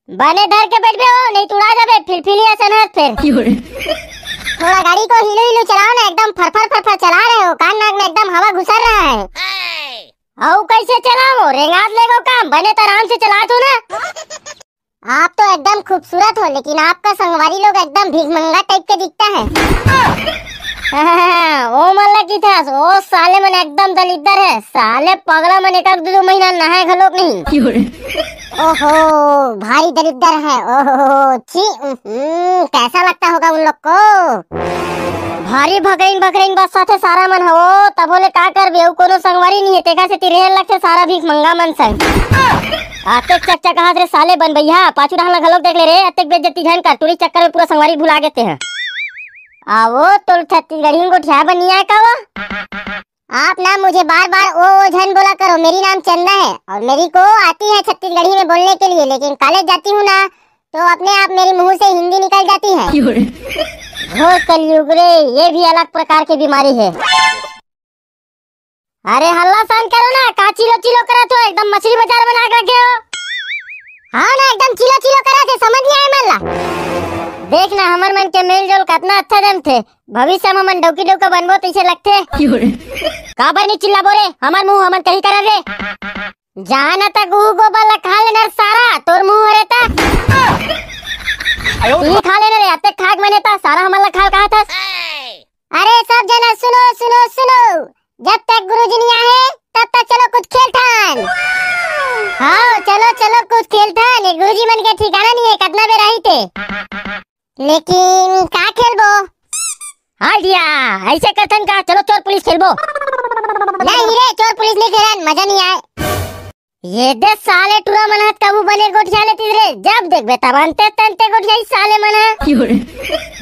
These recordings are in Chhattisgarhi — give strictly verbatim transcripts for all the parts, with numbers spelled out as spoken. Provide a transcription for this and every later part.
बने धर के बैठबे हो, नहीं तो उड़ा जाबे फिलफिलिया सनहत फिर। थोड़ा गाड़ी को हिलो हिलो चलाओ ना, एकदम फरफर फरफर चला रहे हो, कान नाक में एकदम हवा घुसर रहा है। अउ कैसे चलाओ, रेंगात लेगो काम, बने तो आराम से चला तू ना। आप तो एकदम खूबसूरत हो, लेकिन आपका संगवारी लोग एकदम भिखमंगा टाइप के दिखता है। ओ मन लगी था, ओ साले मन एकदम दलिद्दर है, साले पगला मन एक दो महीना नहाए घलोक नहीं। ओहो, भारी दलिद्दर है। ओहो, छी, उहुं, कैसा लगता होगा उन लोग को? भारी भकरीन भकरीन बस साथे सारा मन हो, तभो ले का करबे, अउ कोनो संगवारी नहीं है, तेखर सेती रेहे लगथे सारा भिखमंगा मन संग। अतेक चकचकाहत रे साले बनबैया, पाछू डहर ला घलोक देख ले रे, अतेक बेइज्जती झन कर, टूरी चक्कर में पूरा संगवारी भुला गे तेहा। आवो, तोर छत्तीसगढ़ी में गोठिया बनिया का वो? आप ना मुझे बार बार ओ ओ झन बोला करो, मेरी नाम चंदा है और मेरी को आती है छत्तीसगढ़ी में बोलने के लिए, लेकिन कॉलेज जाती हूँ ना तो अपने आप मेरे मुंह से हिंदी निकल जाती है। घोर कलयुग रे, ये भी अलग प्रकार की बीमारी है। अरे हल्ला शांत करो ना, का चिलो चिलो करत हो, एकदम मछली बाजार बना के रखे हो। हाँ ना, एकदम चिलो चिलो करत हे, समझ नहीं आए मन ला। देख ना, हमर मन के मेल जोल कितना अच्छा जमथे, भविष्य में हमन डौकी डौका बनबो तैसे लगथे। काबर नहीं चिल्लाबो रे, हमर मुंह हमन कहीं करन रे। जाना तक ऊ गोबर ला खा लेना सारा, तोर मुंह हरे ता। ई खा लेना रे, अतेक खाक मने ता, सारा हमन ला खाल कहा था। अरे सब जना सुनो, सुनो, सुनो, जब तक गुरुजी नहीं आए, तब तक चलो कुछ खेलथन। हाँ, चलो, चलो कुछ खेलथन, ये गुरुजी मन के ठिकाना नहीं है, कितना बेर आही थे। लेकिन का खेलबो? आइडिया, ऐसे करथन का, चलो चोर पुलिस खेलबो। नहीं रे, चोर पुलिस नहीं खेलन, मजा नहीं आए। ये दे साले टूरा मन ह कभू बने गोठिया लेतिस रे, जब देखबे तब अंते तंते गोठियाई साले मन ह।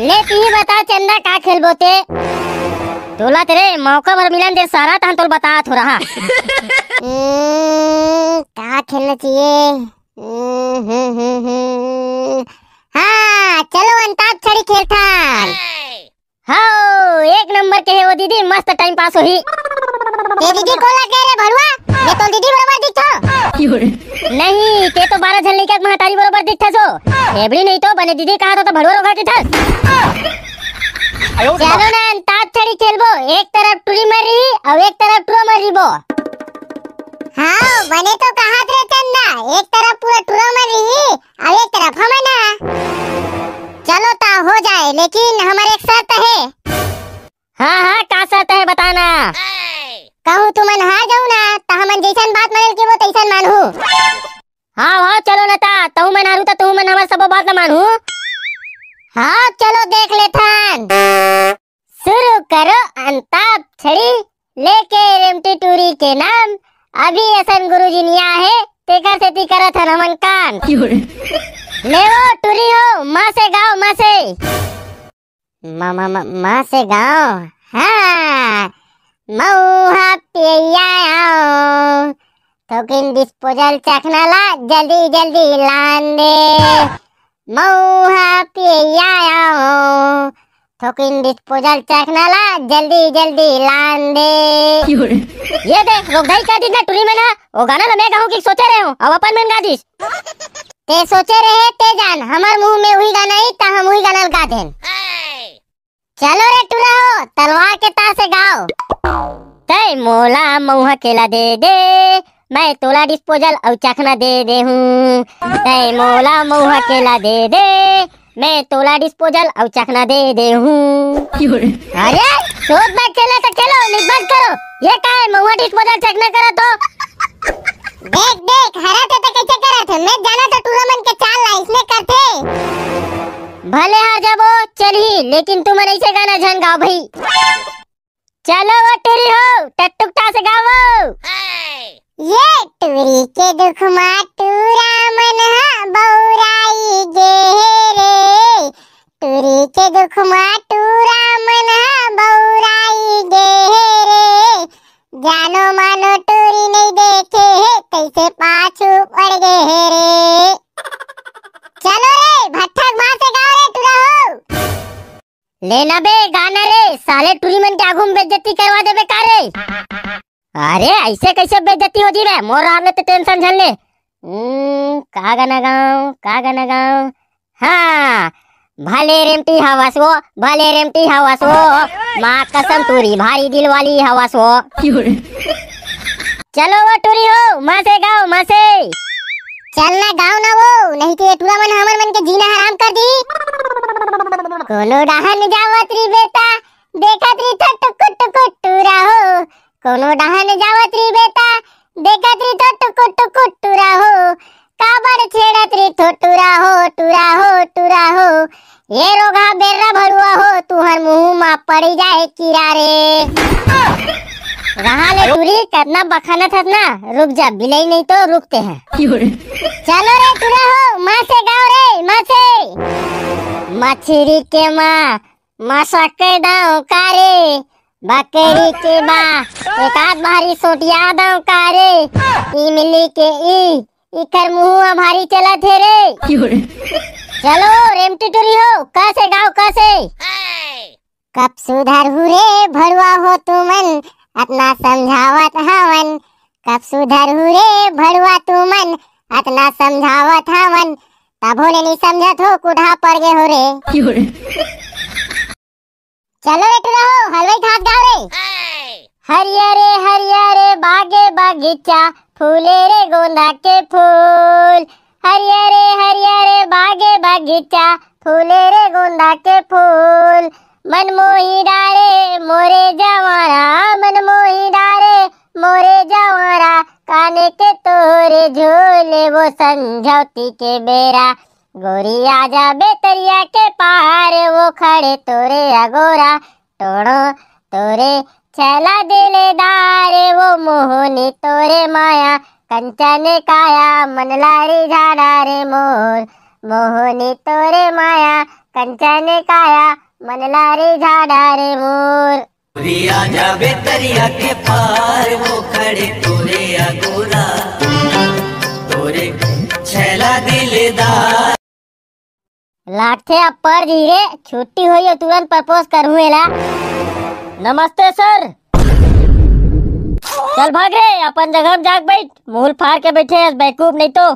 ले तू ही बता चंदा का खेलबो ते? तोला तेरे मौका भर मिलन दे सारा तहन तोल बता थोड़ा। हम्म, का खेलना चाहिए? हम्म, हम्म, हम्म, हम्म। हाँ, चलो अंताक्षरी खेलथन। हाँ, एक नंबर के हे वो दीदी, मस्त टाइम पास होही। ये दीदी कोला कहे रे भरुआ, ये तो दीदी बरोबर दिखथो। नहीं, ते तो बारह झन लइका के महतारी बरोबर दिखथस हो। एबड़ी नहीं तो बने दीदी कहा तो, तो भरुआ रोगा के चल। चलो ना, अंताक्षरी खेलबो, एक तरफ टूरी मर रही और एक तरफ टूरा मर रहीबो। हाँ, बने तो कहा रे चंदा, एक तरफ पूरा टूरा मर रही, अब एक तरफ हमन ह। चलो ता हो जाए, लेकिन हमर एक शर्त हे। हाँ, हाँ, का शर्त हे बताना? कहूँ तुमन हार जाऊ ना, त हमन जैसन बात मानल के वो तैसन मानहू। हाँ, हाँ, चलो ना ता, तहु मन हारू त तहु मन हमर सबो बात ला मानहू। हाँ, चलो देख लेथन। शुरू करो अंताक्षरी, लेके रेमटी टूरी के नाम। अभी असन गुरुजी निया हे, तेकर सेती करत हन हमन कान। ले वो टूरी हो, माँ से गाओ, माँ से। माँ, माँ, माँ, माँ से गाओ। हाँ, मऊहा पिया आओ। थोकिन डिस्पोजल चखना ला, जल्दी, जल्दी लान दे। मऊहा पिया आओ। थोकिन डिस्पोजल चखना ला, जल्दी, जल्दी लान दे। ये दे, रोगधई कर दिस ना टूरी मन ह, वो गाना ला मैं गाहूँ कि सोचे रहे हूँ, अब अपन मन गा दिस। ते सोचे रहे, ते जान, हमर मुंह में उही गाना ही, त हम उही गाना ला गा देन। चलो रे टूरा हो, तलवार के तार से गाओ। तै मोला मऊहा केला दे दे, मैं तोला डिस्पोजल अउ चखना दे दे हूँ। तै मोला मऊहा केला दे दे, मैं तोला डिस्पोजल अउ चखना दे दे हूँ। अरे, सोच में खेले तो खेलो, नहीं बंद करो। ये का है, मऊहा डिस्पोजल चखना करा तो? देख, देख, हरा थे तो कैसे करा थे? मैं जाना तो टूरा मन के चाल ला, इसने करथे। भले हार जाबो, चलही, लेकिन तुमन ऐसे गाना झन गाओ भाई। चलो वो टूरी हो, टट्टुकटा से गाओ। ये टूरी के दुख मा टूरा मन हा बौराई गे हे रे। टूरी के दुख मा टूरा मन हा बौराई गे हे रे। जानो मानो टूरी नहीं देखे हे, कैसे पाछू पड़ गे हे रे। चलो रे, भट्ठक माँ से गाओ रे टूरा हो। ले ना बे गाना रे, साले टूरी मन के आगू में बेइज्जती करवा देबे का रे? अरे ऐसे कैसे बेइज्जती हो जी बे? मोर रार ले ते टेंशन झन ले, हम्म, का गाना गाऊं, का गाना गाऊं? हाँ, भले रेमटी हवस वो, भले रेमटी हवस वो, माँ कसम टूरी भारी दिल वाली हवस वो। चलो वो टूरी हो, माँ से गाओ, माँ से। चल ना गाओ ना वो, नहीं तो ये टूरा मन हमर मन के जीना हराम कर दी। कोनो डहन जावत री बेटा, देखत री तो टुकुर टुकुर टूरा हो। कोनो डहन जावत री बेटा, देखत री तो टुकुर टुकुर टूरा हो। काबर छेड़त री तो टूरा हो, टूरा हो, टूरा हो। ये रोगहा बेर्रा भड़ुआ हो, तुहर मुंह मा पड़ी जाए कीरा रे। रहा ले टूरी, कतना बखानत हस ना, रुक जा बिलई, नहीं तो रुकते हैं। चलो रे टूरा हो, माँ से गाओ रे, माँ से। मछरी के माँ, मसक दाव का रे, बकरी के बा, एक आध भारी सोटिया दाव का रे, इमली के ई, इकर मुंह भारी चलत हे रे। चलो रेमटी टूरी हो, कसे गाओ कसे। कब सुधरहू रे भड़ुआ हो तुमन, अतना समझावत हवन। कब सुधरहू रे भड़ुआ तुमन, अतना समझावत हवन। तभो ले नहीं समझत हो, कुढ़ा पड़ गे हो रे। चलो रे टूरा हो, हलवाई घास गाओ रे। हरिया रे हरिया रे बागे बगीचा, फूले रे गोंदा के फूल। हरिया रे हरिया रे बागे बगीचा, फूले रे गोंदा के फूल। मन मोही डारे मोरे जवारा, मन मोही डारे मोरे जवारा। काने के तोरे झोले वो संझौती के बेरा। गोरी आजा बेतरिया के पार, वो खड़े तोरे अगोरा। टोड़ो तोरे छैला दिलदार, वो मोहनी तोरे माया। कंचन काया मन लारी झाड़ा रे मोर, मोहनी तोरे माया। कंचन काया मन लारी झाड़ा रे मोर। गोरी आजा बेतरिया के पार, वो खड़े तोरे अगोरा, तोरे छैला दिलदार। लागथे अब पढ़ जी रे, छुट्टी होई, तुरंत प्रपोज करहूं एला। नमस्ते सर। चल भाग रे, अपन जगह में जाके बैठ, मुंह फाड़ के बैठे हस बेवकूफ नहीं तो।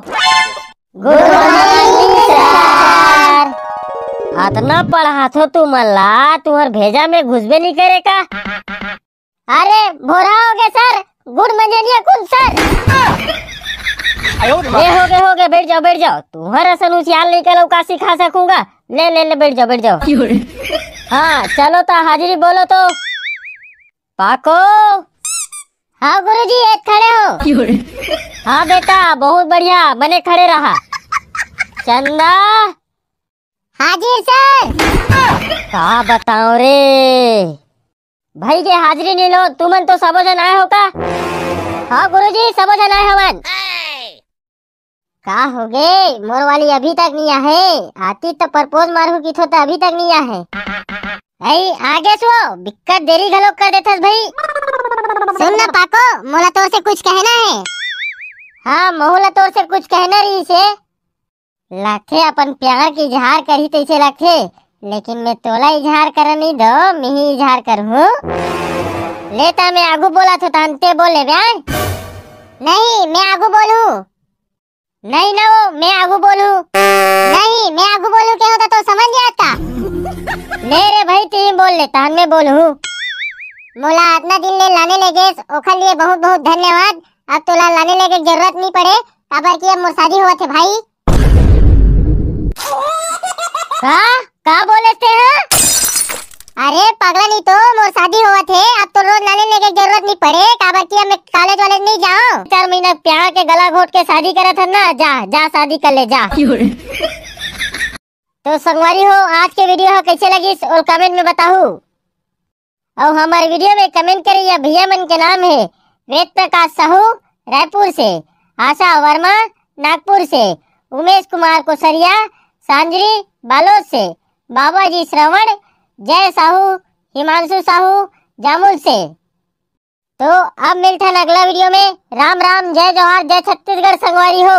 गुड मॉर्निंग सर। अतना पढ़ाथो तुमन ला, तुहर भेजा में घुसबे नहीं करे का? अरे भोरा हो गे सर, गुड मंजनिया कुन सर। ए, हो गे, हो गे, बैठ जाओ, बैठ जाओ। तुहर असन उसियार लइका ला का सिखा सकूंगा। ले, ले, ले, बैठ जाओ, बैठ जाओ। हाँ, चलो ता हाजिरी बोलो तो। पाको। हाँ गुरुजी, एत खड़े हो। हाँ बेटा, बहुत बढ़िया, बने खड़े रहा। चंदा। हाजिर सर। का बताओ रे, भाई के हाजिरी नहीं लो, तुमन तो सबो जन आए हो का? हाँ गुरुजी, सबो जन आए हवन। का हो गे, मोर वाली अभी तक नहीं आहे? आती तो प्रपोज मारहू किथो, तो अभी तक नहीं आहे। ऐ, आगे सो, बिक्कट देरी घलो कर देथस भाई। सुन ना पाको, मोला तोर से कुछ कहना है। हाँ, मोहू ला तोर से कुछ कहना रही से। लगथे अपन प्यार के इजहार करही तइसे लगथे, लेकिन मैं तोला इजहार करन नहीं दो, मिही इजहार करहूँ। ले ता मैं आगू बोला थो, तान ते बोल ले बे। नहीं, मैं आगू बोलूँ। नहीं ना वो, मैं आगू बोलूँ। नहीं, मैं आगू बोलूँ के होता तो समझ गया था। ले रे भाई, तीन बोल ले, तान मैं बोलूँ। मोला अतना दिन ले लाने ले गेस, ओखर लिए बहुत बहुत धन्यवाद। अब तोला लाने ले के जरूरत नहीं पड़े, काबर कि अब मोर शादी होवत है भाई। का? का बोले ते ह? अरे पगला नहीं तो, मोर शादी होवत है, अब तो रोज लाने लेके जरूरत नहीं पड़े, काबर कि अब मैं कॉलेज वॉलेज नहीं जाओ। चार महीना प्यार के गला घोट के शादी करत है ना, जा, जा शादी कर ले, जा। तो संगवारी हो, आज के वीडियो ह कैसे लगिस और कमेंट में बताहू। अउ हमर वीडियो में कमेंट करे या भैया मन के नाम है वेद प्रकाश साहू रायपुर से, आशा वर्मा नागपुर से, उमेश कुमार कोसरिया सांजरी बालोद से, बाबा जी श्रवण, जय साहू, हिमांशु साहू जामुल से। तो अब मिलथन अगला वीडियो में। राम राम, जय जोहार, जय छत्तीसगढ़ संगवारी हो।